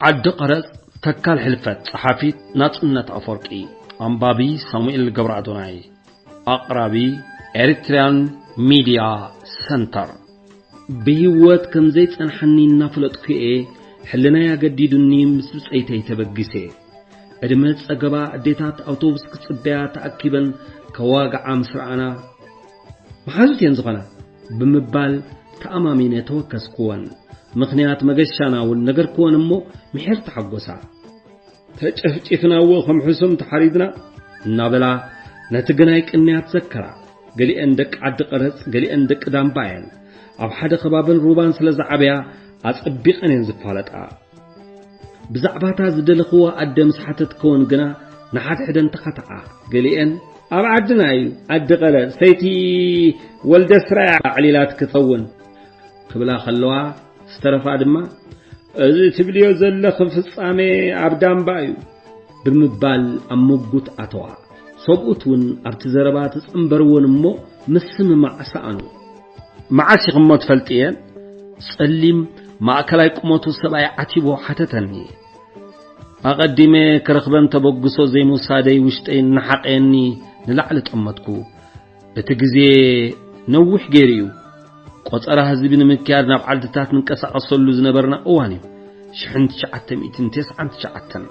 ዓዲ ቀረጽ፣ ተካል ሕልፈት። ጸሓፊት ናጽነት ኣፈወርቂ። ኣንባቢ ሳሙኤል ገብረኣዶናይ። ኣቕራቢ ኤሪትሪያን ሚድያ ሰንተር። ብህይወት ከም ዘይጸንሓኒ እናፈለጥኩ እየ፣ ሕልናይ ኣገዲዱኒ ምስ ብጸይተይ ተበጊሰ። ዕድመ ጸገባ ኣዴታት ኣውቶቡስ ክጽበያ ተኣኪበን ከዋግዓ ምስ ረኣና፣ "መሓዙት እየን ዝኾና" ብምባል ተኣማሚነ ተወከስኩወን። ምኽንያት መገሻና እውን ነገርኩወን እሞ ምሒር ተሓጎሳ። "ተጨፍጪፍና እዎ ከም ሕሱም ተሓሪድና" እናበላ ነቲ ግናይ ቅንያት ዘከራ። ገሊአን ደቂ ዓዲ ቀረጽ፣ ገሊአን ደቂ ዳምባ እየን። ኣብ ሓደ ከባብን ሩባን ስለ ዝዓበያ ኣጸቢቐን እየን ዝፋለጣ። ብዛዕባታ ዝደለኽዎ ኣደ ምስ ሓተትከወን ግና ንሓድሕደን ተኻትዓ። ገሊአን "ኣብ ዓድና እዩ፣ ዓዲ ቀረጽ፣ ሰይቲ ወልደ ስራያ ኣዕሊላት ክትኸውን" ክብላ ከለዋ፣ ዝተረፋ ድማ "እዚ ትብልዮ ዘለኺ ፍጻሜ ኣብ ዳምባ እዩ" ብምባል ኣብ ምጉት ኣተዋ። ሰብኡት እውን ኣብቲ ዘረባ ተጸንበርወን እሞ ምስምማዕ ሰኣኑ። "መዓስ ኢኺሞ ትፈልጥየን?" ጸሊም ማእከላይ ቁመቱ ሰብኣይ ዓቲቡ ሓተተኒ። ኣቐዲመ ክረኽበን ተበግሶ ዘይምውሳደይ ውሽጠይ እናሓቐየኒ ንላዕሊ ጠመትኩ። እቲ ግዜ ነዊሕ ገይሩ እዩ። ቆጸራ ህዝቢ ንምክያድ ናብ ዓድታት ንንቀሳቐሰሉ ዝነበርና እዋን እዩ። ሽሕን ትሽዓተ ሚእትን ተስዓን ትሽዓተን።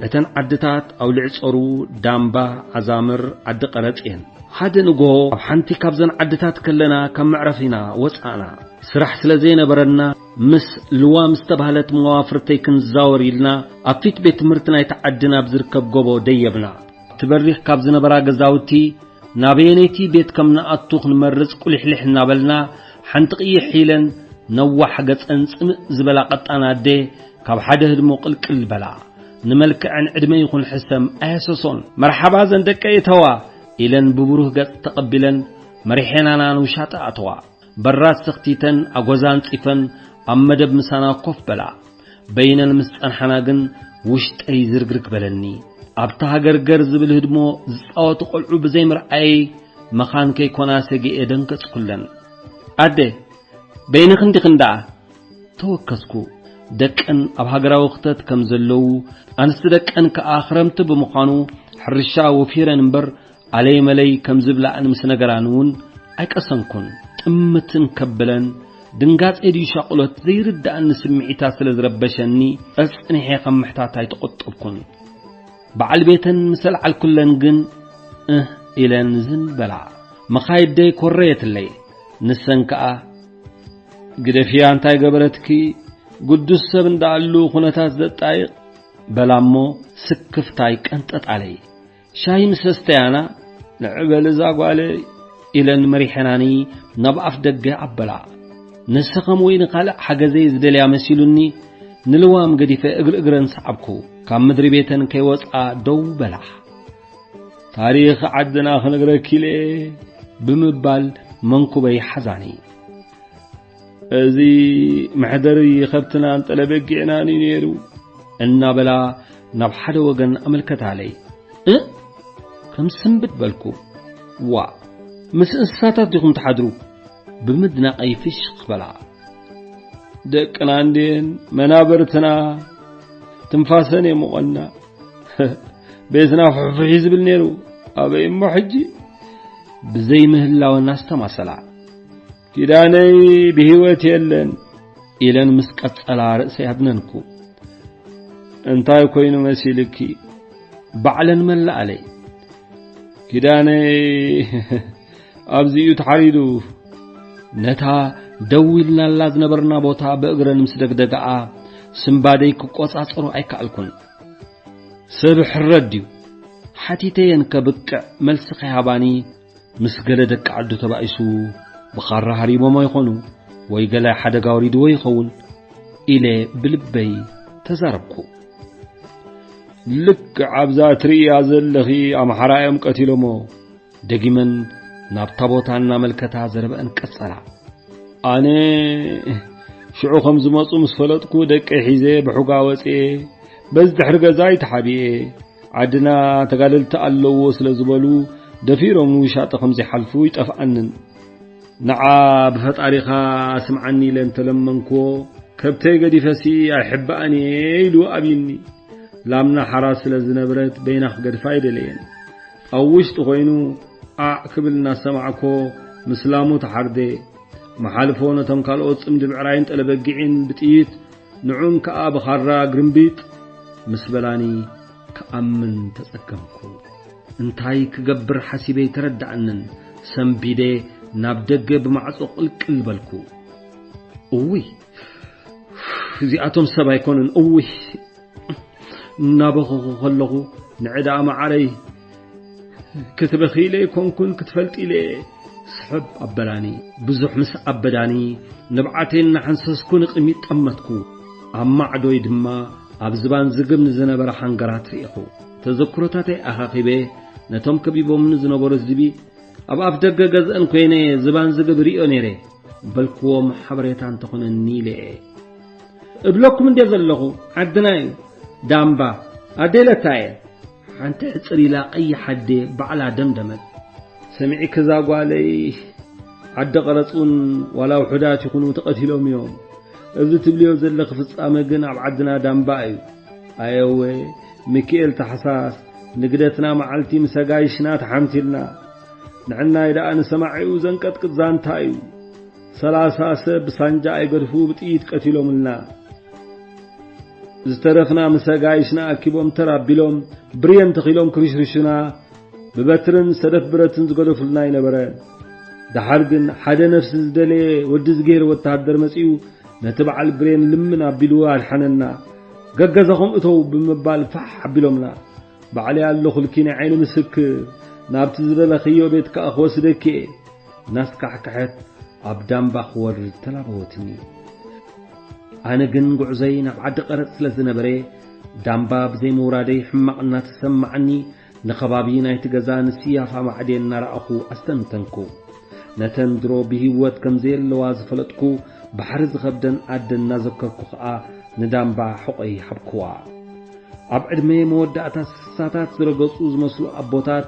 እተን ዓድታት ኣውሊዕ ጾሩ፣ ዳምባ፣ ዓዛምር፣ ዓዲ ቀረጽ እየን። ሓደ ንግሆ ኣብ ሓንቲ ካብዘን ዓድታት ከለና ካብ መዕረፊ ኢና ወጻእና። ስራሕ ስለ ዘይነበረና፣ ምስ ልዋም ዝተባህለት መዋፍርተይ ክንዛወር ኢልና ኣብ ፊት ቤት ትምህርቲ ናይታ ዓዲ ናብ ዝርከብ ጎቦ ደየብና። ኣብቲ በሪኽ ካብ ዝነበራ ገዛውቲ ናበየነይቲ ቤት ከም ንኣቱ ክንመርጽ ቁሊሕሊሕ እናበልና፣ ሓንቲ ቅይሕ ኢለን ነዋሕ ገጸን ጽምእ ዝበላ ቀጣን ኣደ ካብ ሓደ ህድሞ ቅልቅል በላ። ንመልክዐን ዕድመ ይኹን ሕሰም ኣየሰሶን። "መርሓባ ዘን ደቀይ እተዋ" ኢለን ብብሩህ ገጽ ተቐቢለን መሪሐናና ንውሻጠ ኣተዋ። በራድ ሰኽቲተን ኣጎዛ ኣንጺፈን ኣብ መደብ ምሳና ኮፍ በላ። በይነን ምስ ጸንሓና ግን ውሽጠይ ዝርግርግ በለኒ። ኣብታ ሃገርገር ዝብል ህድሞ ዝጻወቱ ቆልዑ ብዘይ ምርኣየይ መኻን ከይኮና ሰጊኤ ደንገጽኩለን። "ኣደ፣ በይንኺ እንዲኽን ደኣ?" ተወከስኩ። ደቀን ኣብ ሃገራዊ ክተት ከም ዘለዉ፣ ኣንስቲ ደቀን ከኣ ክረምቲ ብምዃኑ ሕርሻ ወፊረን እምበር፣ ኣለይ መለይ ከም ዝብላእን ምስ ነገራን እውን ኣይቀሰንኩን። ጥምትን ከብለን፣ ድንጋጸ ድዩ ሻቕሎት ዘይርድኣኒ ስምዒታት ስለ ዝረበሸኒ፣ ጸጽኒሐ ካብ ምሕታት ኣይተቖጠብኩን። በዓል ቤተን ምስ ኣልዓልኩለን ግን እህ ኢለን ዝን በላ። መኻይደይ ኮረየትለይ። ንሰን ከኣ፣ "ግደፍያ፣ እንታይ ገበረትኪ? ግዱስ ሰብ እንዳኣሉ ኩነታት ዘጣይቕ" በላ እሞ ስክፍታይ ቀንጠጣለይ። ሻሂ ምስ ኣስተያና፣ "ንዕበል እዛ ጓለይ" ኢለን መሪሐናኒ ናብ ኣፍ ደገ ኣበላ። ንሰ ከም ወይ ንኻልእ ሓገዘይ ዝደልያ መሲሉኒ፣ ንልዋም ገዲፈ እግሪ እግረን ሰዓብኩ። ካብ ምድሪ ቤተን ከይወጻ ደው በላ። "ታሪኽ ዓድና ክነግረኪ ኢለ" ብምባል መንኩበይ ሓዛኒ። "እዚ መሕደሪ ከብትናን ጠለበጊዕናን እዩ ነይሩ" እናበላ ናብ ሓደ ወገን ኣመልከታለይ። "እ?" ከም ስንብድ በልኩ። "ዋ፣ ምስ እንስሳታት ዲኹም ትሓድሩ?" ብምድናቐይ ፍሽኽ በላ። "ደቅና እንድየን መናብርትና፣ ትንፋሰን የሙቐና። ቤትና ፍሕፍሕ እዩ ዝብል ነይሩ። ኣበይ እሞ ሕጂ?" ብዘይምህላወን ኣስተማሰላ። "ኪዳነይ ብህይወት የለን" ኢለን ምስ ቀጸላ ርእሰይ ኣድነንኩ። "እንታይ ኮይኑ መሲልኪ?" ባዕለን መላኣለይ። "ኪዳነይ ኣብዚ እዩ ተሓሪዱ" ነታ ደው ኢልናላ ዝነበርና ቦታ ብእግረን ምስ ደግደጋኣ፣ ስንባደይ ክቆጻጸሮ ኣይከኣልኩን። "ሰብ ሕረድ ድዩ?" ሓቲተየን ከብቅዕ መልሲ ከይሃባኒ፣ ምስ ገለ ደቂ ዓዱ ተባኢሱ ብኻራ ሃሪቦሞ ይኾኑ ወይ ገለ ሓደጋ ወሪድዎ ይኸውን ኢለ ብልበይ ተዛረብኩ። "ልክዕ ኣብዛ ትርእያ ዘለኺ ኣምሓራ እዮም ቀቲሎሞ" ደጊመን ናብታ ቦታ እናመልከታ ዘረበአን ቀጸላ። ኣነ ሽዑ ከም ዝመጹ ምስ ፈለጥኩ፣ ደቀይ ሒዘ ብሑጋ ወጽኤ፣ በዚ ድሕሪ ገዛይ ተሓቢኤ፣ ዓድና ተጋደልቲ ኣለዎ ስለ ዝበሉ፣ ደፊሮም ንውሻጠ ከም ዘይሓልፉ ይጠፍኣንን። ንዓ ብፈጣሪኻ ስምዓኒ ኢለ እንተለመንክዎ፣ ከብተይ ገዲፈሲ ኣይሕባእን እየ ኢሉ ኣብዩኒ። ላምና ሓራ ስለ ዝነበረት በይና ክገድፋ ኣይደለየን። ኣብ ውሽጢ ኮይኑ ዓዕ ክብል እናሰማዕኮ ምስ ላሙ ተሓርደ። መሓልፎ ነቶም ካልኦት ጽምዲ ብዕራይን ጠለበጊዕን ብጥይት ንዑም ከኣ ብኻራ ግርምቢጥ ምስ በላኒ ክኣምን ተጸገምኩ። እንታይ ክገብር ሓሲበ ኣይተረዳኣንን። ሰንቢደ ናብ ደገ ብማዕጾ ቅልቅል በልኩ። እውይ፣ እዚኣቶም ሰብ ኣይኮኑን። እውይ፣ እናበኸኹ ከለኹ ንዕዳ መዓረይ ክትበኺ ኢለ ኣይኮንኩን ክትፈልጢ ኢለ ስሕብ ኣበላኒ። ብዙሕ ምስ ኣበዳኒ ንብዓተይ እናሓንሰስኩ ንቕሚጥ ጠመትኩ። ኣብ ማዕዶይ ድማ ኣብ ዝባን ዝግብ ንዝነበረ ሓንገራት ርኢኹ። ተዘክሮታተይ ኣኻኺበ ነቶም ከቢቦምኒ ዝነበሩ ህዝቢ ኣብ ኣፍ ደገ ገዝአን ኮይነ ዝባን ዝግብ ርእዮ ነይረ በልክዎም ሓበሬታ እንተኾነኒ ኢለ እየ። እብለኩም እንደ ዘለኹ ዓድና እዩ ዳምባ ኣደይ ለታ እየ። ሓንቲ ሕጽር ኢላ ቀይሕ ኣደ ባዕላ ደምደመት። ሰሚዒ ክዛ ጓለይ ዓዲ ቀረጽ እውን ዋላ ውሑዳት ይኹኑ ተቐቲሎም እዮም። እዚ ትብልዮ ዘለኺ ፍጻመ ግን ኣብ ዓድና ዳምባ እዩ። ኣየወ ሚኪኤል ታሕሳስ ንግደትና መዓልቲ ምስ ኣጋይሽና ተሓምቲልና። ንዕናይ ደኣ ንሰማዒኡ ዘንቀጥቅጥ ዛንታ እዩ። ሰላሳ ሰብ ብሳንጃ ኣይገድፉ ብጥይት ቀቲሎምልና። ዝተረፍና ምስ ኣጋይሽና ኣኪቦም ተር ኣቢሎም ብርየን ተኺሎም ክርሽርሹና ብበትርን ሰደፍ ብረትን ዝገደፉልና ኣይነበረ። ደሓር ግን ሓደ ነፍሲ ዝደለየ ወዲ ዝጌር ወተሃደር መጺኡ ነቲ በዓል ብሬን ልምን ኣቢሉ ኣድሓነና። ገገዛኹም እተው ብምባል ፋሕ ኣቢሎምና። ባዕለይ ኣለኹልኪ ናይ ዓይኒ ምስክር፣ ናብቲ ዝደለኽዮ ቤት ከኣ ክወስደኪ እየ። እናስካሕክሐት ኣብ ዳምባ ክወርድ ተላበወትኒ። ኣነ ግን ጉዕዞይ ናብ ዓዲ ቀረጽ ስለ ዝነበረ ዳምባ ብዘይ ምውራደይ ሕማቕ እናተሰማዓኒ ንኸባቢ ናይቲ ገዛ ንስያፋ ማዕዴ እናረኣኹ ኣስተንተንኩ። ነተን ድሮ ብህይወት ከም ዘየለዋ ዝፈለጥኩ ባሕሪ ዝኸብደን ኣደ እናዘከርኩ ኸኣ ንዳምባ ሕቖይ ሃብክዋ። ኣብ ዕድመ መወዳእታ ስሳታት ዝረገጹ ዝመስሉ ኣቦታት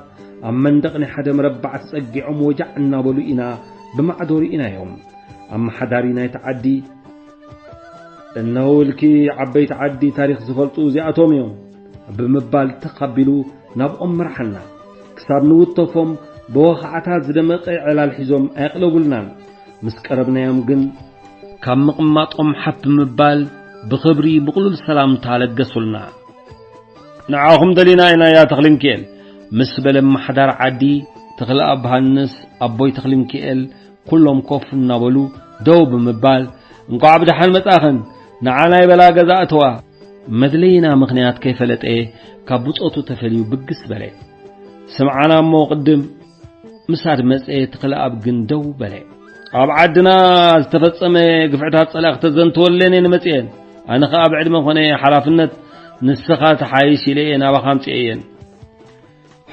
ኣብ መንደቕ ናይ ሓደ መረባዕ ተጸጊዖም ወጃዕ እናበሉ ኢና ብማዕዶ ርኢናዮም። ኣመሓዳሪ ናይቲ ዓዲ እነሆ ውልኪ ዓበይቲ ዓዲ ታሪኽ ዝፈልጡ እዚኣቶም እዮም ብምባል ተኻቢሉ ናብኦም መርሓና። ክሳብ ንውተፎም ብወኻዕታ ዝደመቐ ዕላል ሒዞም ኣየቕለቡልናን። ምስ ቀረብናዮም ግን ካብ ምቕማጦም ሓፍ ብምባል ብኽብሪ ብቕሉል ሰላምታ ለገሱልና። ንዓኹም ደሊና ኢና እያ ተኽልንክኤል ምስ በለ ምሓዳር ዓዲ ተኽለ ኣብ ሃንስ ኣቦይ ተኽልንክኤል ኩሎም ኮፍ እናበሉ ደው ብምባል፣ "እንኳዕ ብደሓን መጻኽን፣ ንዓና ይበላ ገዛ እተዋ" መድለይና ምኽንያት ከይፈለጠ ካብ ብጾቱ ተፈልዩ ብግስ በለ። "ስምዓና እሞ ቅድም" ምስ ኣድመጸ ተኽለኣብ ግን ደው በለ። "ኣብ ዓድና ዝተፈጸመ ግፍዕታት ጸላእኺ ተዘንትወለን እየን መጺኤን። ኣነ ኸኣ ብዕድመ ኾነ ሓላፍነት ንስኻ ተሓይሽ ኢለ እየ ናባኻ ኣምጺኤየን።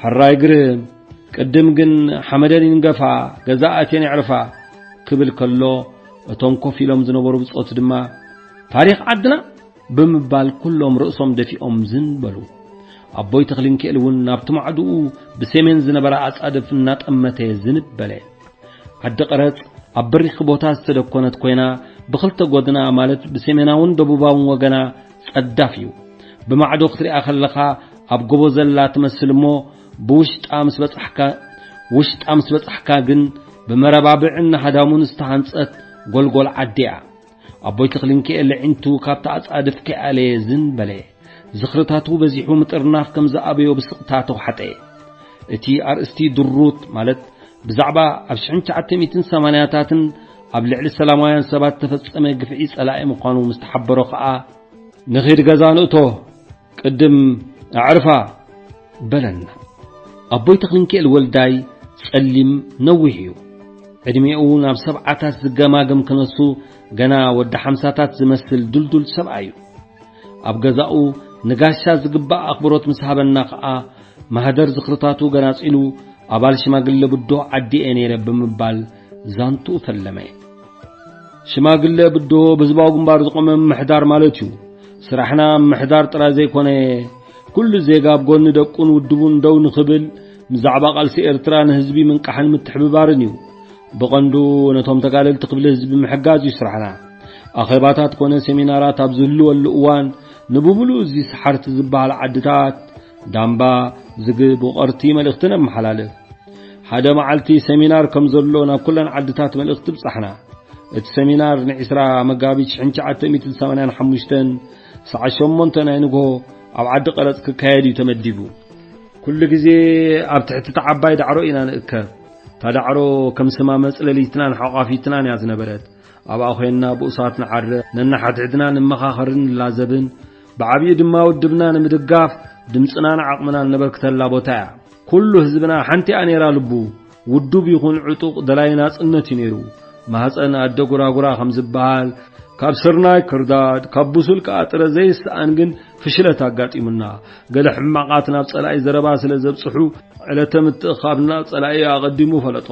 ሕራይ ግርም፣ ቅድም ግን ሓመደን ይንገፋ፣ ገዛ ኣትየን የዕርፋ" ክብል ከሎ፣ እቶም ኮፍ ኢሎም ዝነበሩ ብጾት ድማ "ታሪኽ ዓድና?" ብምባል ኩሎም ርእሶም ደፊኦም ዝን በሉ። ኣቦይ ተኽልንክኤል እውን ናብቲ ማዕድኡ ብሰሜን ዝነበራ ኣጻድፍ እናጠመተ ዝንብ በለ። ዓዲ ቀረጽ ኣብ በሪኽ ቦታ ዝተደኮነት ኮይና፣ ብኽልተ ጎድና ማለት ብሰሜናውን ደቡባውን ወገና ጸዳፍ እዩ። ብማዕዶ ክትሪኣ ከለኻ ኣብ ጎቦ ዘላ ትመስል እሞ፣ ብውሽጣ ምስ በጻሕካ፣ ውሽጣ ምስ በጻሕካ ግን ብመረባብዕን ሃዳሙን ዝተሃንጸት ጎልጎል ዓዲ እያ። ኣቦይ ተኽልንክኤል ለዒንቱ ካብቲ ኣጻድፍ ከይኣለየ ዝን በለ። ዝኽርታቱ በዚሑ ምጥርናፍ ከም ዝኣበዮ ብስቕታ ተዋሕጠ። እቲ ኣርእስቲ ድሩት፣ ማለት ብዛዕባ ኣብ ሽሕን ትሽዓተ ሚእትን ሰማንያታትን ኣብ ልዕሊ ሰላማውያን ሰባት ዝተፈጸመ ግፍዒ ጸላኢ ምዃኑ ምስ ተሓበሮ ኸኣ፣ "ንኺድ ገዛ ንእቶ፣ ቅድም ኣዕርፋ" በለና። ኣቦይ ተኽልንክኤል ወልዳይ ጸሊም ነዊሕ እዩ። ዕድሜኡ ናብ ሰብዓታት ዝገማገም ክነሱ፣ ገና ወዲ ሓምሳታት ዝመስል ድልዱል ሰብኣይ እዩ። ኣብ ገዛኡ ንጋሻ ዝግባእ ኣኽብሮት ምስ ሃበና ኸኣ፣ ማህደር ዝኽርታቱ ገናጺሉ፣ "ኣባል ሽማግለ ብድሆ ዓዲ እየ ነይረ" ብምባል ዛንትኡ ፈለመ። ሽማግለ ብድሆ ብህዝባዊ ግንባር ዝቖመ ምምሕዳር ማለት እዩ። ስራሕና ምምሕዳር ጥራይ ዘይኮነ፣ ኩሉ ዜጋ ኣብ ጎኒ ደቁን ውድቡን ደው ንኽብል፣ ብዛዕባ ቃልሲ ኤርትራ ንህዝቢ ምንቃሕን ምትሕብባርን እዩ። ብቐንዱ ነቶም ተጋደልቲ ክፍሊ ህዝቢ ምሕጋዝ እዩ ስራሕና። ኣኼባታት ኮነ ሰሚናራት ኣብ ዝህልወሉ እዋን፣ ንብምሉኡ እዚ ሰሓርቲ ዝበሃል ዓድታት፣ ዳምባ፣ ዝግብ፣ ውቐርቲ መልእኽቲ ነመሓላልፍ። ሓደ መዓልቲ ሰሚናር ከም ዘሎ ናብ ኩለን ዓድታት መልእኽቲ ብጻሕና። እቲ ሰሚናር ንዒስራ መጋቢት ሽሕን ትሽዓተ ሚእትን ሰማንያን ሓሙሽተን ሰዓት ሸሞንተ ናይ ንግሆ ኣብ ዓዲ ቀረጽ ክካየድ እዩ ተመዲቡ። ኩሉ ግዜ ኣብ ትሕቲ እታ ዓባይ ዳዕሮ ኢና ንእከብ። እታ ዳዕሮ ከም ስማ መጽለሊትናን ሓቋፊትናን እያ ዝነበረት። ኣብኣ ኮይንና ብኡሳት ንዓርቕ፣ ነንሓድሕድና ንመኻኸርን ንላዘብን፣ ብዓቢኡ ድማ ውድብና ንምድጋፍ ድምጽናን ዓቕምናን ነበርክተላ ቦታ እያ። ኩሉ ህዝብና ሓንቲ እያ ነይራ ልቡ። ውዱብ ይኹን ዕጡቕ ደላይ ናጽነት እዩ ነይሩ። ማህጸን ኣደ ጉራጉራ ከም ዝበሃል፣ ካብ ስርናይ ክርዳድ፣ ካብ ብሱል ከኣ ጥረ ዘይስኣን ግን ፍሽለት ኣጋጢሙና። ገለ ሕማቓት ናብ ጸላኢ ዘረባ ስለ ዘብጽሑ፣ ዕለተ ምትእኻብና ጸላኢ ኣቐዲሙ ፈለጦ።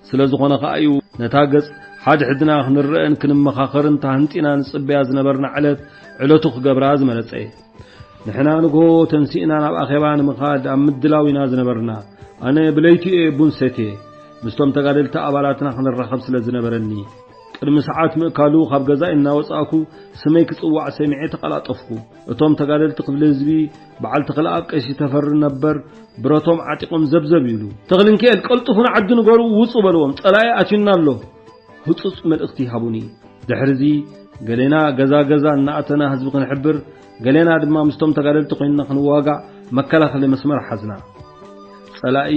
ስለ ዝኾነ ከኣ እዩ ነታ ገጽ ሓድሕድና ክንረአን ክንመኻኸርን ተሃንጢና ንጽበያ ዝነበርና ዕለት፣ ዕለቱ ክገብራ ዝመረጸ። ንሕና ንግሆ ተንሲእና ናብ ኣኼባ ንምኻድ ኣብ ምድላው ኢና ዝነበርና። ኣነ ብለይቲ እየ ቡን ሰትየ። ምስቶም ተጋደልቲ ኣባላትና ክንራኸብ ስለ ዝነበረኒ። ቅድሚ ሰዓት ምእካሉ ካብ ገዛይ እናወጻእኩ ስመይ ክጽዋዕ ሰሚዐ ተቐላጠፍኩ። እቶም ተጋደልቲ ክፍሊ ህዝቢ በዓል ተኽለኣብ ቀሺ ተፈሪ ነበር ብረቶም ዓጢቖም ዘብዘብ ይብሉ። "ተኽልንኪኤል ቀልጥፉ ንዓዲ ንገሩ ውጹ" በልዎም፣ "ጸላኢ ኣትዩና ኣሎ" ህጹጽ መልእኽቲ ሃቡኒ። ድሕርዚ ገሌና ገዛ ገዛ እናኣተና ህዝቢ ክንሕብር፣ ገሌና ድማ ምስቶም ተጋደልቲ ኮይንና ክንዋጋእ መከላኸሊ መስመር ሓዝና። ጸላኢ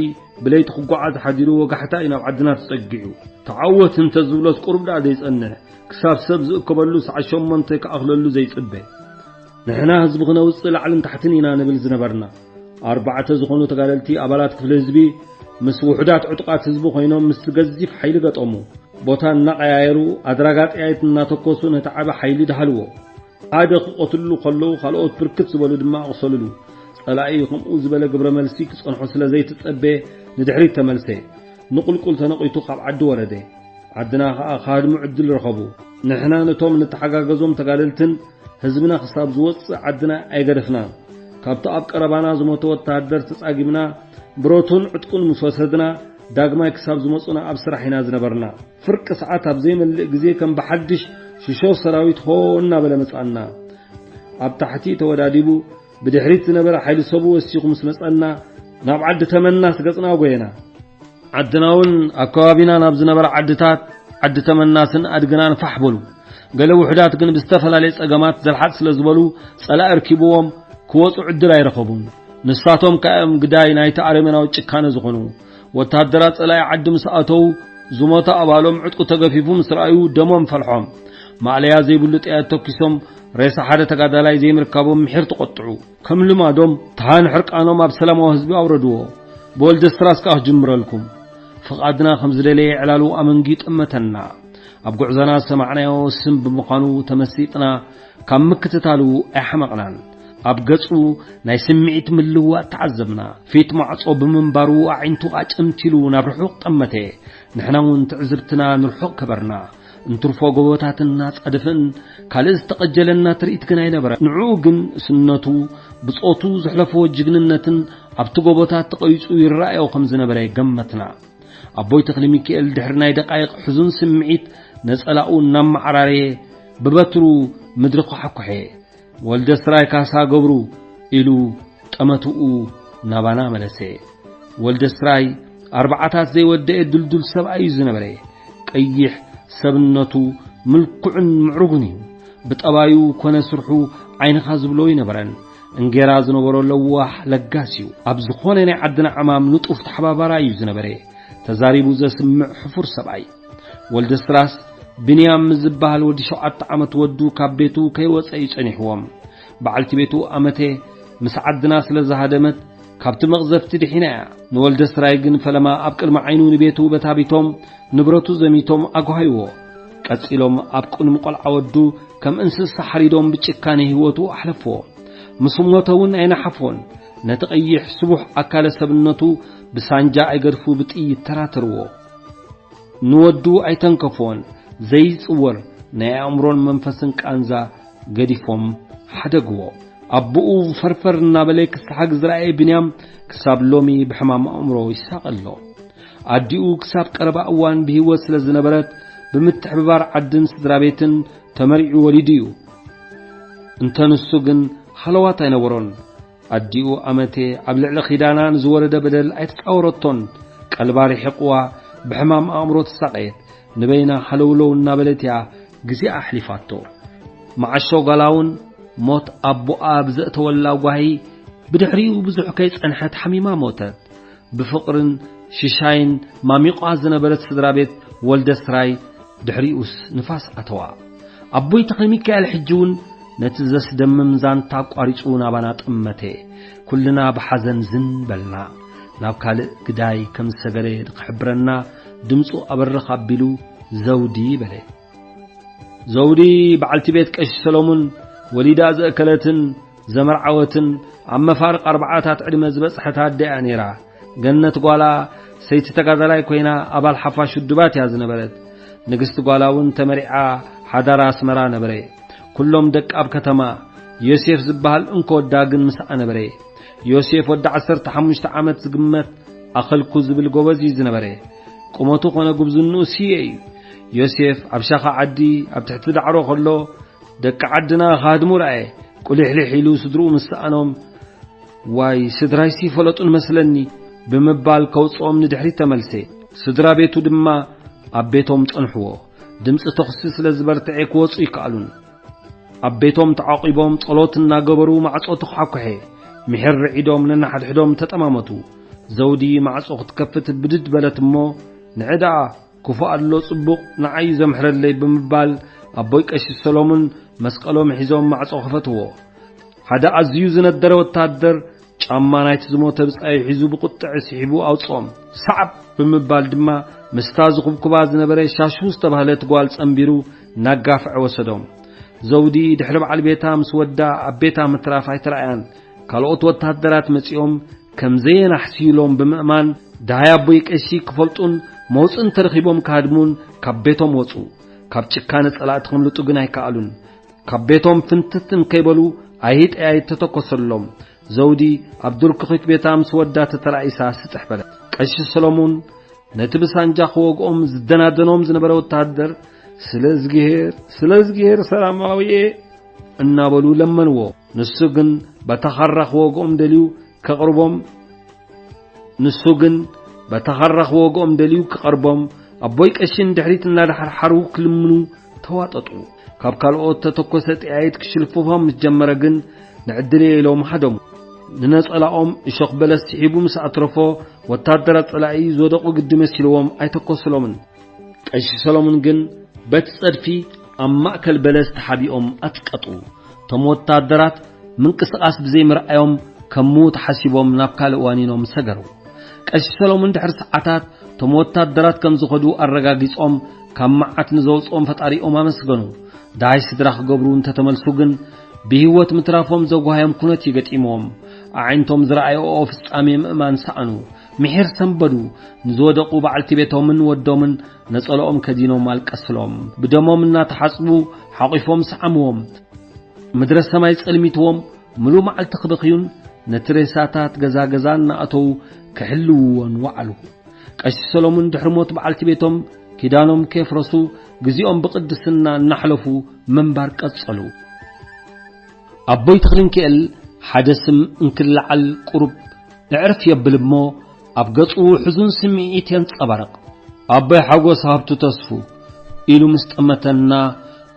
ብለይቲ ክጓዓዝ ሓዲሩ ወጋሕታ እዩ ናብ ዓድና ተጸጊዑ። ተዓወት እንተ ዝብሎስ ቁሩብ ደኣ ዘይጸንሕ፣ ክሳብ ሰብ ዝእከበሉ ሰዓት ሸሞንተ ክኣኽለሉ ዘይጽበ። ንሕና ህዝቢ ክነውጽእ ላዕልን ታሕትን ኢና ንብል ዝነበርና። ኣርባዕተ ዝኾኑ ተጋደልቲ ኣባላት ክፍሊ ህዝቢ ምስ ውሑዳት ዕጡቓት ህዝቢ ኮይኖም ምስ ገዚፍ ሓይሊ ገጠሙ። ቦታ እናቐያየሩ ኣድራጋ ጠያይት እናተኮሱ ነቲ ዓቢ ሓይሊ ደሃልዎ። ሓደ ክቐትልሉ ከለዉ ካልኦት ብርክት ዝበሉ ድማ ኣቑሰልሉ። ጸላኢ ከምኡ ዝበለ ግብረ መልሲ ክጸንሖ ስለ ዘይተጸበየ ንድሕሪት ተመልሰ። ንቑልቁል ተነቒቱ ካብ ዓዲ ወረደ። ዓድና ኸኣ ክሃድሙ ዕድል ረኸቡ። ንሕና ነቶም ንተሓጋገዞም ተጋደልትን ህዝብና ክሳብ ዝወጽእ ዓድና ኣይገደፍናን። ካብቲ ኣብ ቀረባና ዝሞተ ወተሃደር ተጻጊምና ብረቱን ዕጥቁን ምስ ወሰድና ዳግማይ ክሳብ ዝመጹና ኣብ ስራሕ ኢና ዝነበርና። ፍርቂ ሰዓት ኣብ ዘይመልእ ግዜ ከም ብሓድሽ ሽሾ ሰራዊት ሆ እናበለ መጻና። ኣብ ታሕቲ ተወዳዲቡ ብድሕሪት ዝነበረ ሓይሊ ሰቡ ወሲኹ ምስ መጸና ናብ ዓዲ ተመናስ ገጽና ጎየና። ዓድና እውን ኣብ ከባቢና ናብ ዝነበራ ዓድታት ዓዲ ተመናስን ኣድግናን ፋሕ በሉ። ገለ ውሑዳት ግን ብዝተፈላለየ ጸገማት ዘልሓጥ ስለ ዝበሉ ጸላኢ ኣርኪብዎም ክወጹ ዕድል ኣይረኸቡን። ንሳቶም ከኣ እዮም ግዳይ ናይቲ ኣረሜናዊ ጭካነ ዝኾኑ። ወተሃደራት ጸላኢ ዓዲ ምስ ኣተዉ ዝሞተ ኣባሎም ዕጥቁ ተገፊፉ ምስ ረኣዩ ደሞም ፈልሖም። ማእለያ ዘይብሉ ጥያት ተኪሶም ሬሳ ሓደ ተጋዳላይ ዘይምርካቦም ምሒር ተቖጥዑ። ከም ልማዶም ተሃን ሕርቃኖም ኣብ ሰላማዊ ህዝቢ ኣውረድዎ። ብወልደ ስራስ ከኣ ክጅምረልኩም። ፍቓድና ከም ዝደለየ ዕላሉ ኣመንጊ ጠመተና። ኣብ ጉዕዞና ዝሰማዕናዮ ስም ብምዃኑ ተመሲጥና ካብ ምክትታሉ ኣይሓመቕናን። ኣብ ገጹ ናይ ስምዒት ምልውዋጥ ተዓዘብና። ፊት ማዕጾ ብምንባሩ ኣዒንቱ ኣጨምቲሉ ናብ ርሑቕ ጠመተ። ንሕና እውን ትዕዝብትና ንርሑቕ ከበርና። እንትርፎ ጎቦታት እናጻደፍን ካልእ ዝተቐጀለና ትርኢት ግን ኣይነበረ። ንዕኡ ግን ስነቱ፣ ብጾቱ ዘሕለፎ ጅግንነትን ኣብቲ ጎቦታት ተቐይጹ ይረኣዮ ከም ዝነበረ ገመትና። ኣቦይ ተኽለ ሚካኤል ድሕሪ ናይ ደቃይቕ ሕዙን ስምዒት ነጸላኡ እናመዓራረየ ብበትሩ ምድሪ ኳሕኩሐ። "ወልደ ስራይ ካሳ ገብሩ" ኢሉ ጠመትኡ ናባና መለሰ። ወልደ ስራይ ኣርባዓታት ዘይወደአ ድልዱል ሰብኣይ እዩ ዝነበረ። ቀይሕ ሰብነቱ ምልኩዕን ምዕሩግን እዩ። ብጠባዩ ኮነ ስርሑ ዓይንኻ ዝብሎ ይነበረን። እንጌራ ዝነበሮ ለዋህ ለጋስ እዩ። ኣብ ዝኾነ ናይ ዓድና ዕማም ንጡፍ ተሓባባራይ እዩ ዝነበረ። ተዛሪቡ ዘስምዕ ሕፉር ሰብኣይ። ወልደ ስራስ ብንያም ምስ ዝበሃል ወዲ ሸውዓተ ዓመት ወዱ ካብ ቤቱ ከይወጸ እዩ ጸኒሕዎም። በዓልቲ ቤቱ ኣመቴ ምስ ዓድና ስለ ዝሃደመት ካብቲ መቕዘፍቲ ድሒና እያ። ንወልደ ስራይ ግን ፈለማ ኣብ ቅድሚ ዓይኑ ንቤቱ በታቢቶም ንብረቱ ዘሚቶም ኣጓሃይዎ። ቀጺሎም ኣብ ቅድሚ ቆልዓ ወዱ ከም እንስሳ ሓሪዶም ብጭካኔ ህይወቱ ኣሕለፍዎ። ምስ ሞተ እውን ኣይነሓፎን። ነቲ ቀይሕ ስቡሕ ኣካለ ሰብነቱ ብሳንጃ ኣይገድፉ ብጥይት ተራተርዎ። ንወዱ ኣይተንከፍዎን። ዘይጽወር ናይ ኣእምሮን መንፈስን ቃንዛ ገዲፎም ሓደግዎ። ኣቦኡ ፈርፈር እናበለ ክሰሓግ ዝረኣየ ብንያም ክሳብ ሎሚ ብሕማም ኣእምሮ ይሳቐ ኣሎ። ኣዲኡ ክሳብ ቀረባ እዋን ብህይወት ስለ ዝነበረት ብምትሕብባር ዓድን ስድራ ቤትን ተመሪዑ ወሊዱ እዩ። እንተ ንሱ ግን ሃለዋት ኣይነበሮን። ኣዲኡ ኣመቴ ኣብ ልዕሊ ኪዳና ንዝወረደ በደል ኣይተጻወረቶን። ቀልባ ርሒቕዋ ብሕማም ኣእምሮ ተሳቐየት። ንበይና ሃለውለው እናበለት እያ ግዜኣ ኣሕሊፋቶ። መዓሾ ጓላ እውን ሞት ኣቦኣ ብዘእተወላ ጓሂ ብድሕሪኡ ብዙሕ ከይጸንሐት ሓሚማ ሞተት። ብፍቕርን ሽሻይን ማሚቋ ዝነበረት ስድራ ቤት ወልደ ስራይ ድሕሪኡስ ንፋስ ኣተዋ። ኣቦይ ተኽለ ሚካኤል ሕጂ እውን ነቲ ዘስደምም ዛንታ ኣቋሪጹ ናባና ጠመተ። ኩልና ብሓዘን ዝን በልና። ናብ ካልእ ግዳይ ከም ዝሰገረ ክሕብረና ድምፁ ኣበርኽ ኣቢሉ፣ "ዘውዲ" በለ። ዘውዲ በዓልቲ ቤት ቀሺ ሰሎሙን ወሊዳ ዘእከለትን ዘመርዓወትን ኣብ መፋርቕ ኣርባዓታት ዕድመ ዝበጽሐት ኣደ እያ ነይራ። ገነት ጓላ ሰይቲ ተጋዳላይ ኮይና ኣባል ሓፋሽ ውድባት እያ ዝነበረት። ንግስቲ ጓላ እውን ተመሪዓ ሓዳራ ኣስመራ ነበረ። ኩሎም ደቂ ኣብ ከተማ። ዮሴፍ ዝበሃል እንኮ ወዳ ግን ምስኣ ነበረ። ዮሴፍ ወዲ ዓሰርተ ሓሙሽተ ዓመት ዝግመት ኣኸልኩ ዝብል ጎበዝ እዩ ዝነበረ። ቁመቱ ኾነ ጉብዝንኡ ስየ እዩ። ዮሴፍ ኣብ ሻኻ ዓዲ ኣብ ትሕቲ ዳዕሮ ከሎ ደቂ ዓድና ክሃድሙ ረኣየ። ቁሊሕሊሕ ኢሉ ስድርኡ ምስ ሰኣኖም፣ "ዋይ፣ ስድራይሲ ፈለጡን መስለኒ" ብምባል ከውጽኦም ንድሕሪት ተመልሰ። ስድራ ቤቱ ድማ ኣብ ቤቶም ጸንሕዎ። ድምጺ ተኹሲ ስለ ዝበርትዐ ክወጹ ይከኣሉን። ኣብ ቤቶም ተዓቂቦም ጸሎት እናገበሩ ማዕጾ ተኳሕኩሐ። ምሒር ርዒዶም ነንሓድሕዶም ተጠማመቱ። ዘውዲ ማዕጾ ክትከፍት ብድድ በለት እሞ፣ "ንዐ ደኣ ክፉእ ኣሎ ጽቡቕ ንዓዩ ዘምሕረለይ" ብምባል ኣቦይ ቀሺ ሰሎሙን መስቀሎም ሒዞም ማዕጾ ከፈትዎ። ሓደ ኣዝዩ ዝነደረ ወታደር ጫማ ናይቲ ዝሞተ ብጻዩ ሒዙ ብቁጥዐ ስሒቡ ኣውጽኦም። ሰዓብ ብምባል ድማ ምስታ ዝኹብኩባ ዝነበረ ሻሹ ዝተባህለት ጓል ጸንቢሩ እናጋፍዐ ወሰዶም። ዘውዲ ድሕሪ በዓል ቤታ ምስ ወዳ ኣብ ቤታ ምትራፍ ኣይተራእያን። ካልኦት ወታደራት መጺኦም ከም ዘየናሕስዩሎም ብምእማን፣ ደሃይ ኣቦይ ቀሺ ክፈልጡን መውጽኢ እንተረኺቦም ክሃድሙን ካብ ቤቶም ወጹ። ካብ ጭካነ ጸላእቲ ከምልጡ ግን ኣይከኣሉን። ካብ ቤቶም ፍንትት እንከይበሉ ኣይጠያይት ተተኮሰሎም። ዘውዲ ኣብ ዱር ክኺት ቤታ ምስ ወዳ ተተራኢሳ ስጥሕ በለት። ቀሺ ሰሎሙን ነቲ ብሳንጃ ክወግኦም ዝደናደኖም ዝነበረ ወታደር፣ "ስለ እዝግሄር፣ ስለ እዝግሄር ሰላማዊ እየ" እናበሉ ለመንዎ። ንሱ ግን በታ ኻራ ክወግኦም ደልዩ ከቕርቦም፣ ንሱ ግን በታ ኻራ ክወግኦም ደልዩ ክቐርቦም፣ ኣቦይ ቀሺ ንድሕሪት እናደሓርሓሩ ክልምኑ ተዋጠጡ። ካብ ካልኦት ተተኮሰ ጠያይት ክሽልፍፎም ምስ ጀመረ ግን፣ "ንዕድለይ" ኢሎም ሃደሙ። ንነጸላኦም እሾኽ በለስ ስሒቡ ምስ ኣትረፎ፣ ወታደራት ጸላኢ ዝወደቑ ግዲ መሲልዎም ኣይተኮስሎምን። ቀሺ ሰሎሙን ግን በቲ ጸድፊ ኣብ ማእከል በለስ ተሓቢኦም ኣጽቀጡ። እቶም ወታደራት ምንቅስቓስ ብዘይምርኣዮም ከም ምዉት ሓሲቦም ናብ ካልእ ዋኒኖም ሰገሩ። ቀሺ ሰሎሙን ድሕሪ ሰዓታት እቶም ወታደራት ከም ዝኸዱ ኣረጋጊጾም ካብ መዓት ንዘውጽኦም ፈጣሪኦም ኣመስገኑ። ደሃይ ስድራ ክገብሩ እንተተመልሱ ግን ብህይወት ምትራፎም ዘጓሃዮም ኩነት እዩ ገጢምዎም። ኣዒንቶም ዝረኣይኦ ፍጻሜ ምእማን ሰኣኑ። ምሒር ሰንበዱ። ንዝወደቑ በዓልቲ ቤቶምን ወዶምን ነጸልኦም ከዲኖም ኣልቀስሎም። ብደሞም እናተሓጽቡ ሓቒፎም ሰዓምዎም። ምድረ ሰማይ ጸልሚትዎም ምሉእ መዓልቲ ክበኽዩን ነቲ ሬሳታት ገዛ ገዛ እናኣተዉ ክሕልውዎን ወዓሉ። ቀሺ ሰሎሙን ድሕሪ ሞት በዓልቲ ቤቶም ኪዳኖም ከየፍረሱ ግዜኦም ብቕድስና እናሕለፉ ምንባር ቀጸሉ። ኣቦይ ተኽለሚካኤል ሓደ ስም እንክለዓል ቁሩብ እዕርፍ የብል እሞ፣ ኣብ ገጹ ሕዙን ስምዒት የንጸባርቕ። ኣቦይ ሓጎስ ሃብቱ ተስፉ ኢሉ ምስ ጠመተና፣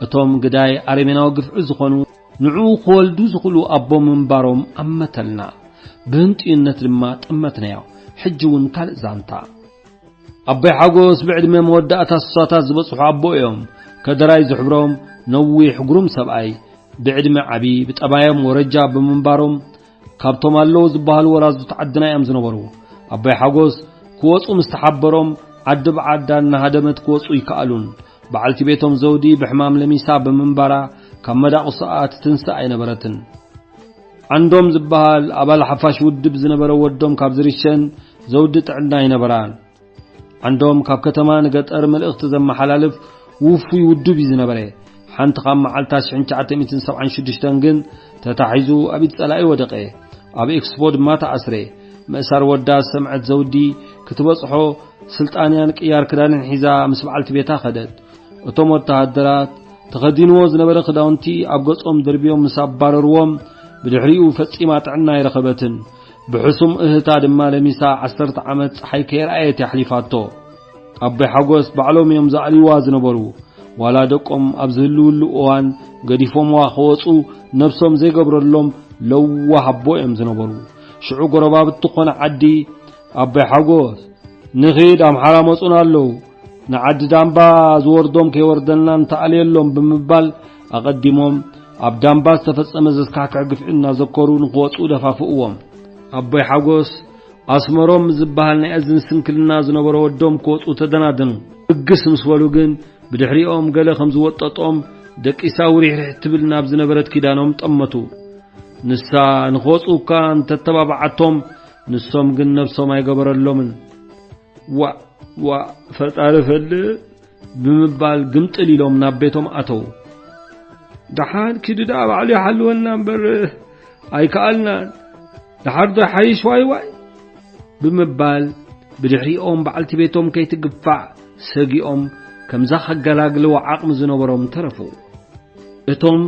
እቶም ግዳይ ኣረሜናዊ ግፍዒ ዝኾኑ ንዕኡ ክወልዱ ዝኽእሉ ኣቦ ምንባሮም ኣመተልና። ብህንጥዩነት ድማ ጠመትናዮ። ሕጂ እውን ካልእ ዛንታ። ኣቦይ ሓጎስ ብዕድመ መወዳእታ ስሳታት ዝበጽሑ ኣቦ እዮም። ከደራይ ዝሕብሮም ነዊሕ ግሩም ሰብኣይ፣ ብዕድመ ዓቢ፣ ብጠባዮም ወረጃ ብምንባሮም፣ ካብቶም ኣለዉ ዝበሃሉ ወራዙት ዓድና እዮም ዝነበሩ። ኣቦይ ሓጎስ ክወጹ ምስ ተሓበሮም፣ ዓዲ ብዓዳ እናሃደመት ክወጹ ይከኣሉን። በዓልቲ ቤቶም ዘውዲ ብሕማም ለሚሳ ብምንባራ፣ ካብ መዳቑስኣ ትትንስእ ኣይነበረትን። ዓንዶም ዝበሃል ኣባል ሓፋሽ ውድብ ዝነበረ ወዶም ካብ ዝርሸን፣ ዘውዲ ጥዕና ኣይነበራን። ዓንዶም ካብ ከተማ ንገጠር መልእኽቲ ዘመሓላልፍ ውፉይ ውዱብ እዩ ዝነበረ። ሓንቲ ካብ መዓልታ ሽሕን ትሽዓተ ሚእትን ሰብዓን ሽዱሽተን ግን ተታሒዙ ኣብ ኢድ ጸላኢ ወደቐ። ኣብ ኤክስፖ ድማ ተኣስረ። ምእሳር ወዳ ዝሰምዐት ዘውዲ ክትበጽሖ ስልጣንያን ቅያር ክዳንን ሒዛ ምስ በዓልቲ ቤታ ከደት። እቶም ወተሃደራት ተኸዲንዎ ዝነበረ ክዳውንቲ ኣብ ገጾም ደርብዮም ምስ ኣባረርዎም፣ ብድሕሪኡ ፈጺማ ጥዕና ኣይረኸበትን። ብሕሱም እህታ ድማ ለሚሳ ዓሰርተ ዓመት ጸሓይ ከይረኣየት የሕሊፋቶ። ኣቦይ ሓጎስ ባዕሎም እዮም ዝኣልይዋ ዝነበሩ። ዋላ ደቆም ኣብ ዝህልውሉ እዋን ገዲፎምዋ ክወጹ ነብሶም ዘይገብረሎም ለዋህ ኣቦ እዮም ዝነበሩ። ሽዑ ጎረባብቲ ኮነ ዓዲ፣ "ኣቦይ ሓጎስ፣ ንኺድ ኣምሓራ መጹና ኣለዉ፣ ንዓዲ ዳምባ ዝወርዶም ከይወርደልና እንተኣልየሎም" ብምባል ኣቐዲሞም ኣብ ዳምባ ዝተፈጸመ ዘስካሕክሕ ግፍዒ እናዘከሩ ንክወጹ ደፋፍእዎም። ኣቦይ ሓጎስ ኣስመሮም ዝበሃል ናይ እዝን ስንክልና ዝነበሮ ወዶም ክወጹ ተደናደኑ። እግስ ምስ በሉ ግን ብድሕሪኦም ገለ ከም ዝወጠጦም ደቂሳ ውሪሕሪሕ ትብል ናብ ዝነበረት ኪዳኖም ጠመቱ። ንሳ ንክወጹ እኳ እንተተባብዓቶም፣ ንሶም ግን ነብሶም ኣይገበረሎምን። "ዋእ፣ ዋእ፣ ፈጣሪ ፈልጥ" ብምባል ግምጥል ኢሎም ናብ ቤቶም ኣተዉ። "ደሓን ኪዱ ደኣ ባዕሉ ይሓልወና እምበር ኣይከኣልናን። ደሓር ዶ ሓይሽ ዋይ ዋይ?" ብምባል ብድሕሪኦም በዓልቲ ቤቶም ከይትግፋዕ ሰጊኦም፣ ከምዛ ከገላግልዎ ዓቕሚ ዝነበሮም ተረፉ። እቶም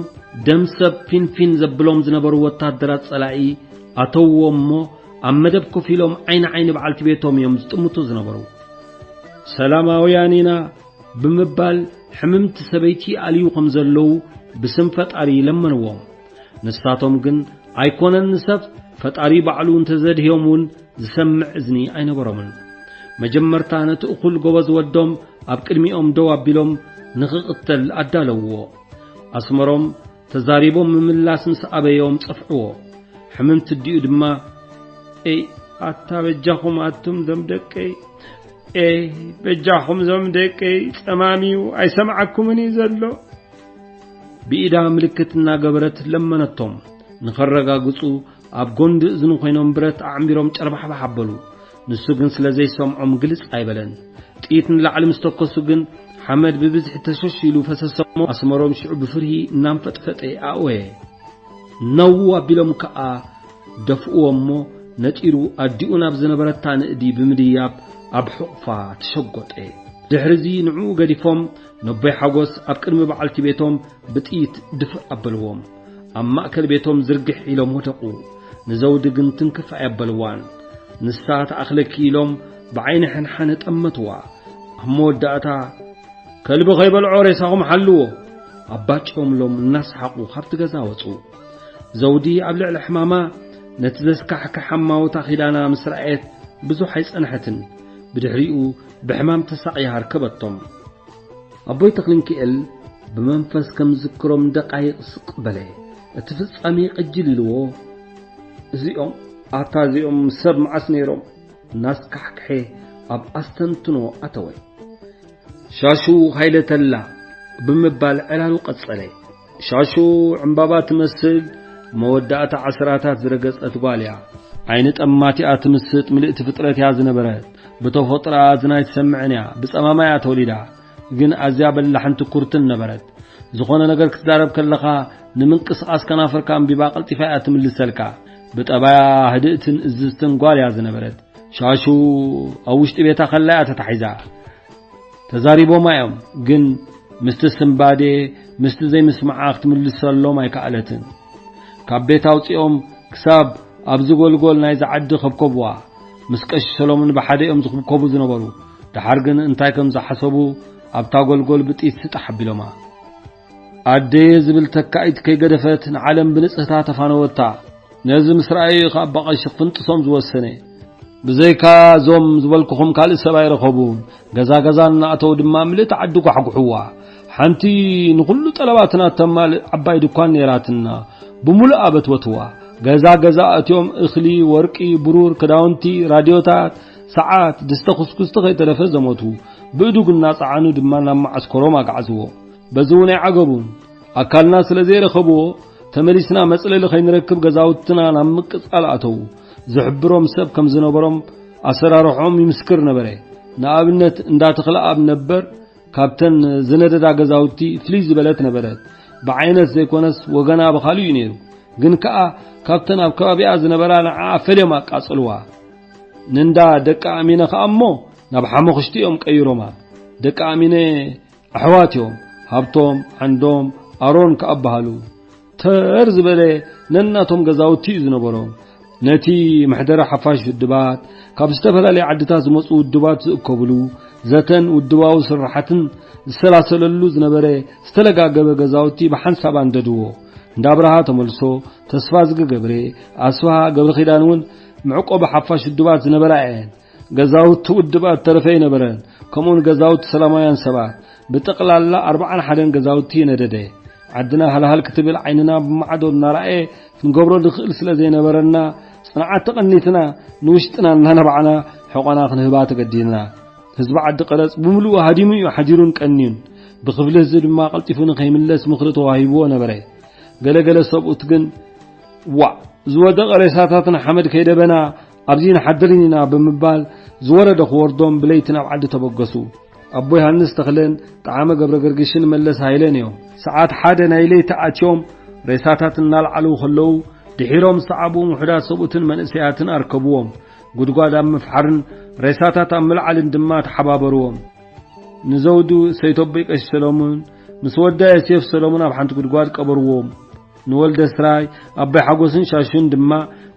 ደም ሰብ ፊንፊን ዘብሎም ዝነበሩ ወታደራት ጸላኢ ኣተውዎም እሞ፣ ኣብ መደብ ኮፍ ኢሎም ዓይኒ ዓይኒ በዓልቲ ቤቶም እዮም ዝጥምቱ ዝነበሩ። "ሰላማውያን ኢና" ብምባል ሕምምቲ ሰበይቲ ኣልዩ ከም ዘለዉ ብስም ፈጣሪ ለመንዎም። ንሳቶም ግን ኣይኮነን ንሰብ፣ ፈጣሪ ባዕሉ እንተዘድህዮም እውን ዝሰምዕ እዝኒ ኣይነበሮምን። መጀመርታ ነቲ እኹል ጎበዝ ወዶም ኣብ ቅድሚኦም ደው ኣቢሎም ንኽቕተል ኣዳለውዎ። ኣስመሮም ተዛሪቦም ምምላስ ምስ ኣበዮም ጸፍዕዎ። ሕምምቲ ኣዲኡ ድማ፣ "ኤይ፣ ኣታ በጃኹም ኣቱም ዞም ደቀይ፣ ኤይ፣ በጃኹም ዞም ደቀይ፣ ጸማም እዩ፣ ኣይሰምዓኩምን እዩ ዘሎ" ብኢዳ ምልክት እናገበረት ለመነቶም። ንኸረጋግጹ ኣብ ጎንዲ እዝኑ ኮይኖም ብረት ኣዕሚሮም ጨርባሕባሕ ኣበሉ። ንሱ ግን ስለ ዘይሰምዖም ግልጽ ኣይበለን። ጥይት ንላዕሊ ምስ ተኮሱ ግን ሓመድ ብብዝሒ ተሸሽ ኢሉ ፈሰሶሞ። ኣስመሮም ሽዑ ብፍርሂ እናንፈጥፈጠ ኣእወየ። ነዉ ኣቢሎም ከኣ ደፍእዎ እሞ ነጢሩ ኣዲኡ ናብ ዝነበረታ ንእዲ ብምድያብ ኣብ ሕቑፋ ተሸጎጠ። ድሕሪዚ ንዕኡ ገዲፎም ነቦይ ሓጎስ ኣብ ቅድሚ በዓልቲ ቤቶም ብጥይት ድፍእ ኣበልዎም። ኣብ ማእከል ቤቶም ዝርግሕ ኢሎም ወደቑ። ንዘውዲ ግን ትንክፍ ኣየበልዋን። ንሳ ትኣኽለኪ ኢሎም ብዓይኒ ሕንሓነ ጠመትዋ። ኣብ መወዳእታ፣ "ከልቢ ከይበልዖ ሬሳኹም ሓልዎ" ኣባጭኦምሎም እናሰሓቑ ካብቲ ገዛ ወጹ። ዘውዲ ኣብ ልዕሊ ሕማማ ነቲ ዘስካሕክሕ ኣማውታ ኪዳና ምስ ረኣየት ብዙሕ ኣይጸንሐትን። ብድሕሪኡ ብሕማም ተሳቕያ ኣርከበቶም። ኣቦይ ተኽልንክኤል ብመንፈስ ከም ዝዝክሮም ደቃይቕ ስቕ በለ። እቲ ፍጻሜ ቅጅል ኢልዎ፣ "እዚኦም፣ ኣታ እዚኦም ሰብ መዓስ ነይሮም?" እናስካሕክሐ ኣብ ኣስተንትኖ ኣተወ። "ሻሹ ሃይለ ተላ" ብምባል ዕላሉ ቀጸለ። ሻሹ ዕምባባ ትመስል፣ መወዳእታ ዓስራታት ዝረገጸት ጓል እያ። ዓይኒ ጠማቲኣ ትምስጥ ምልእቲ ፍጥረት እያ ዝነበረት። ብተፈጥሮኣ ዝናይ ትሰምዕን እያ። ብጸማማ እያ ተወሊዳ። ግን ኣዝያ በላሕን ትኩርትን ነበረት። ዝኾነ ነገር ክትዛረብ ከለኻ፣ ንምንቅስቓስ ከናፍርካ ኣንቢባ ቀልጢፋ እያ ትምልሰልካ። ብጠባያ ህድእትን እዝዝትን ጓል እያ ዝነበረት። ሻሹ ኣብ ውሽጢ ቤታ ከላ እያ ተታሒዛ። ተዛሪቦማ እዮም፣ ግን ምስቲ ስምባዴ፣ ምስቲ ዘይምስማዓ ክትምልሰሎም ኣይከኣለትን። ካብ ቤት ኣውጺኦም ክሳብ ኣብዚ ጎልጎል ናይዚ ዓዲ ከብከብዋ። ምስ ቀሺ ሰሎሞን ብሓደ እዮም ዝኽብከቡ ዝነበሩ። ደሓር ግን እንታይ ከም ዝሓሰቡ ኣብታ ጎልጎል ብጥይት ስጣሕ ኣቢሎማ። ኣደየ ዝብል ተካኢት ከይገደፈት ንዓለም ብንጽህታ ተፋነወታ። ነዚ ምስ ረኣዩ እዩ ከኣ ኣባ ቀሺ ክፍንጥሶም ዝወሰነ። ብዘይካ እዞም ዝበልኩኹም ካልእ ሰብ ኣይረኸቡን። ገዛ ገዛ እናኣተዉ ድማ ምልእቲ ዓዲ ጓሕጉሕዋ። ሓንቲ ንኹሉ ጠለባትና እተማልእ ዓባይ ድኳን ነይራትና። ብምሉእ ኣበትበትዋ። ገዛ ገዛ ኣትዮም እኽሊ፣ ወርቂ፣ ብሩር፣ ክዳውንቲ፣ ራድዮታት፣ ሰዓት፣ ድስተ ኩስኩስቲ ከይተረፈ ዘመቱ። ብእዱግ እናጸዓኑ ድማ ናብ መዓስከሮም ኣግዓዝዎ። በዚ እውን ኣይዓገቡን። ኣካልና ስለ ዘይረኸብዎ፣ ተመሊስና መጽለሊ ከይንረክብ ገዛውትና ናብ ምቅጻል ኣተዉ። ዝሕብሮም ሰብ ከም ዝነበሮም ኣሰራርሖም ይምስክር ነበረ። ንኣብነት፣ እንዳ ተኽለኣብ ነበር ካብተን ዝነደዳ ገዛውቲ ፍልይ ዝበለት ነበረት። ብዓይነት ዘይኮነስ ወገና ብኻልኡ እዩ ነይሩ። ግን ከኣ ካብተን ኣብ ከባቢኣ ዝነበራ ንዓኣ ፈልዮም ኣቃጸልዋ። ንእንዳ ደቂ ኣሚነ ከኣ እሞ ናብ ሓመኹሽቲ እዮም ቀይሮማ። ደቂ ኣሚነ ኣሕዋት እዮም። ሃብቶም፣ ዓንዶም፣ ኣሮን ከኣ በሃሉ። ተር ዝበለ ነናቶም ገዛውቲ እዩ ዝነበሮም። ነቲ መሕደሪ ሓፋሽ ውድባት፣ ካብ ዝተፈላለየ ዓድታት ዝመጹ ውድባት ዝእከብሉ፣ ዘተን ውድባዊ ስራሓትን ዝሰላሰለሉ ዝነበረ ዝተለጋገበ ገዛውቲ ብሓንሳብ ኣንደድዎ። እንዳ ኣብርሃ ተመልሶ፣ ተስፋ ዝገብሬ፣ ኣስፍሃ ገብረኺዳን እውን መዕቆቢ ሓፋሽ ውድባት ዝነበራ እየን። ገዛውቲ ውድባት ተረፈ ኣይነበረን። ከምኡውን ገዛውቲ ሰላማውያን ሰባት ብጠቕላላ ኣርብዓን ሓደን ገዛውቲ ነደደ። ዓድና ሃልሃል ክትብል ዓይንና ብማዕዶ እናረኣየ ክንገብሮ ንኽእል ስለ ዘይነበረና፣ ጽንዓት ተቐኒትና ንውሽጥና እናነባዕና ሕቖና ክንህባ ተገዲድና። ህዝቢ ዓዲ ቀረጽ ብምሉኡ ሃዲሙ እዩ ሓዲሩን ቀንዩን። ብክፍሊ ህዝቢ ድማ ቀልጢፉ ንኸይምለስ ምኽሪ ተዋሂብዎ ነበረ። ገለገለ ሰብኡት ግን፣ "ዋዕ፣ ዝወደቐ ሬሳታትና ሓመድ ከይደበና ኣብዚ ንሓድርን ኢና" ብምባል ዝወረደ ክወርዶም ብለይቲ ናብ ዓዲ ተበገሱ። ኣቦ ዮሃንስ ተኽለን ጠዓመ ገብረ ገርግሽን መለስ ሃይለን እዮም። ሰዓት ሓደ ናይ ለይቲ ኣትዮም ሬሳታት እናልዓሉ ከለዉ፣ ድሒሮም ዝሰዓቡ ውሑዳት ሰብኡትን መንእሰያትን ኣርከብዎም። ጉድጓድ ኣብ ምፍሓርን ሬሳታት ኣብ ምልዓልን ድማ ተሓባበርዎም። ንዘውዱ ሰይተቦይ ቀሺ ሰሎሙን ምስ ወዳ ዮሴፍ ሰሎሙን ኣብ ሓንቲ ጉድጓድ ቀበርዎም። ንወልደ ስራይ፣ ኣቦይ ሓጎስን ሻሹን ድማ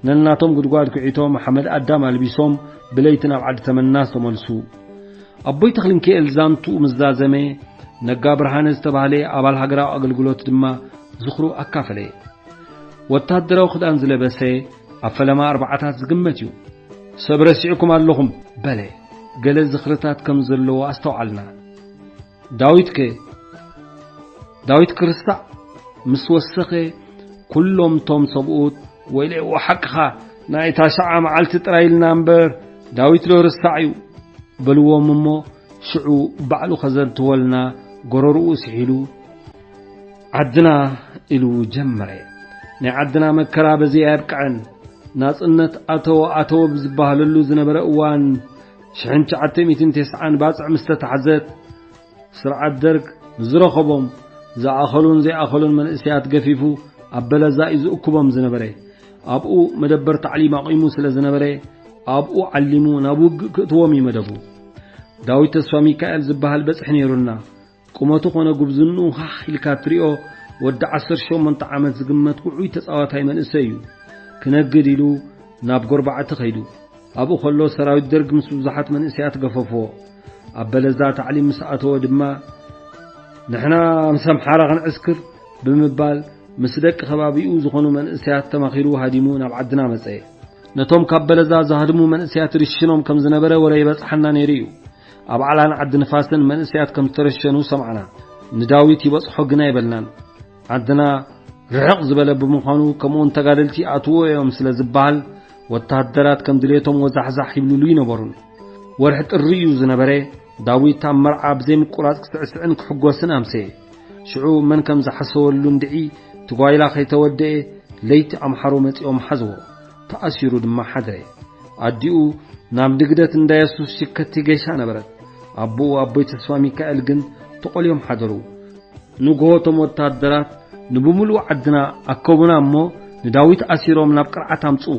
ነናቶም ጉድጓድ ኩዒቶም ሓመድ ኣዳም ኣልቢሶም ብለይቲ ናብ ዓዲ ተመና ዝተመልሱ። ኣቦይ ተኽልንኪኤል ዛንትኡ ምስ ዛዘመ፣ ነጋ ብርሃነ ዝተባህለ ኣባል ሃገራዊ ኣገልግሎት ድማ ዝኽሩ ኣካፈለ። ወታደራዊ ክዳን ዝለበሰ፣ ኣብ ፈለማ ኣርባዓታት ዝግመት እዩ። "ሰብ ረሲዕኩም ኣለኹም" በለ። ገለ ዝኽርታት ከም ዘለዎ ኣስተውዓልና። ዳዊት ከ? ዳዊት ክርስታዕ ምስ ወሰኸ፣ ኩሎም ቶም ሰብኡት፣ "ወይለዎ ሓቅኻ፣ ናይ ታሽዓ መዓልቲ ጥራይ ኢልና እምበር፣ ዳዊት ዶ ርሳዕ እዩ?" በልዎም እሞ፣ ሽዑ ባዕሉ ከዘንትወልና ጎረርኡ ስሒሉ፣ "ዓድና" ኢሉ ጀመረ። ናይ ዓድና መከራ በዚ ኣየብቅዐን። ናጽነት ኣተወ ኣተወ ብዝበሃለሉ ዝነበረ እዋን፣ ሽሕን ትሽዓተ ሚእትን ተስዓን ባጽዕ ምስ ተታሕዘት፣ ስርዓት ደርግ ንዝረኸቦም ዝኣኸሉን ዘይኣኸሉን መንእሰያት ገፊፉ ኣብ በለዛ እዩ ዝእክቦም ዝነበረ። ኣብኡ መደበር ታዕሊም ኣቑሙ ስለ ዝነበረ፣ ኣብኡ ዓሊሙ ናብ ውግእ ክእትዎም እዩ መደቡ። ዳዊት ተስፋ ሚካኤል ዝበሃል በጽሒ ነይሩና። ቁመቱ ኾነ ጉብዝንኡ ኻኽ ኢልካ ትሪኦ፣ ወዲ ዓሰርተ ሸሞንተ ዓመት ዝግመት ውዑይ ተጻዋታይ መንእሰይ እዩ። ክነግድ ኢሉ ናብ ጎርባዕቲ ኸይዱ። ኣብኡ ኸሎ ሰራዊት ደርግ ምስ ብዙሓት መንእሰያት ገፈፍዎ። ኣብ በለዛ ታዕሊም ምስ ኣተወ ድማ፣ "ንሕና ምስ ኣምሓራ ክንዕስክር" ብምባል ምስ ደቂ ከባቢኡ ዝኾኑ መንእሰያት ተማኺሩ ሃዲሙ ናብ ዓድና መጸ። ነቶም ካብ በለዛ ዝሃድሙ መንእሰያት ርሽኖም ከም ዝነበረ ወረ ይበጽሓና ነይሩ እዩ። ኣብ ዓላን ዓዲ ንፋስን መንእሰያት ከም ዝተረሸኑ ሰማዕና። ንዳዊት ይበጽሖ ግን ኣይበልናን። ዓድና ርሕቕ ዝበለ ብምዃኑ፣ ከምኡውን ተጋደልቲ ይኣትዎ እዮም ስለ ዝበሃል፣ ወተሃደራት ከም ድሌቶም ወዛሕዛሕ ይብሉሉ ይነበሩን። ወርሒ ጥሪ እዩ ዝነበረ። ዳዊት ኣብ መርዓ ብዘይ ምቁራጽ ክስዕስዕን ክሕጎስን ኣምሰየ። ሽዑ መን ከም ዝሓሰወሉ እንድዒ፣ እቲ ጓይላ ከይተወደኤ ለይቲ ኣምሓሩ መጺኦም ሓዝዎ። ተኣሲሩ ድማ ሓድረ። ኣዲኡ ናብ ንግደት እንዳ የሱስ ሽከቲ ገይሻ ነበረት። ኣቦኡ ኣቦይ ተስፋ ሚካኤል ግን ተቖልዮም ሓደሩ። ንግሆ እቶም ወተሃደራት ንብምሉኡ ዓድና ኣከቡና እሞ፣ ንዳዊት ኣሲሮም ናብ ቅርዓት ኣምጽዎ።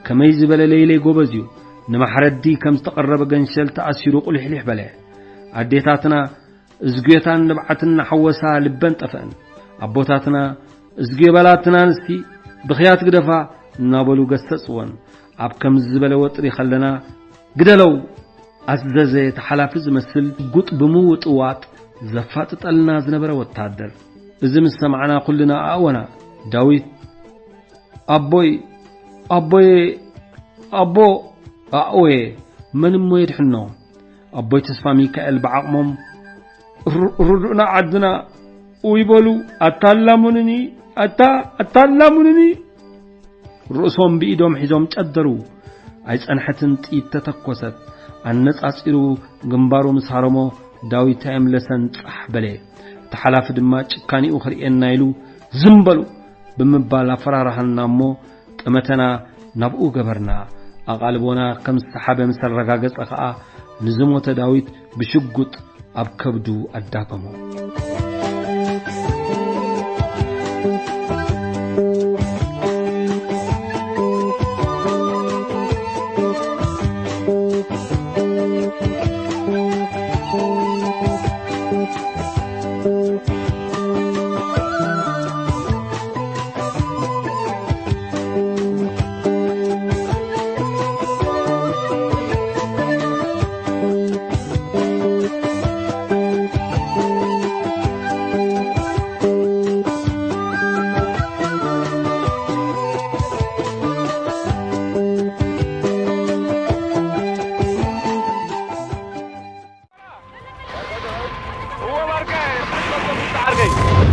ከመይ ዝበለ ለይለይ ጎበዝ እዩ። ንማሕረዲ ከም ዝተቐረበ ገንሸል ተኣሲሩ ቁሊሕሊሕ በለ። ኣዴታትና እዝጉየታን ንብዓትን እናሓወሳ ልበን ጠፍአን። ኣቦታትና፣ "እዝጉየ በላትና ኣንስቲ፣ ብኽያት ግደፋ" እናበሉ ገሰጽወን። ኣብ ከምዚ ዝበለ ወጥሪ ከለና፣ "ግደለው!" ኣዘዘ። ተሓላፊ ዝመስል ሽጉጥ ብምውጥዋጥ ዘፋጥጠልና ዝነበረ ወታደር። እዚ ምስ ሰማዕና ኩልና ኣእወና። ዳዊት፣ "ኣቦይ፣ ኣቦየ፣ ኣቦ!" ኣእወየ፣ መን እሞ የድሕኖ? ኣቦይ ተስፋ ሚካኤል ብዓቕሞም፣ "ሩ-፣ ርዱእና ዓድና፣ ውይ በሉ፣ ኣታላሙንኒ፣ ኣታ-፣ ኣታላሙንኒ!" ርእሶም ብኢዶም ሒዞም ጨደሩ። ኣይጸንሐትን ጥይት ተተኮሰት። ኣነጻጺሩ ግንባሩ ምስ ሃረሞ ዳዊት ኣየምለሰን ጻሕ በለ። እቲ ሓላፊ ድማ ጭካኒኡ ክርእየና ኢሉ፣ "ዝም በሉ!" ብምባል ኣፈራርሃና እሞ ጠመተና ናብኡ ገበርና። ኣቓልቦና ከም ዝተሓበ ምስ ኣረጋገጸ ኸኣ ንዝሞተ ዳዊት ብሽጉጥ ኣብ ከብዱ ኣዳገሞ። Hey,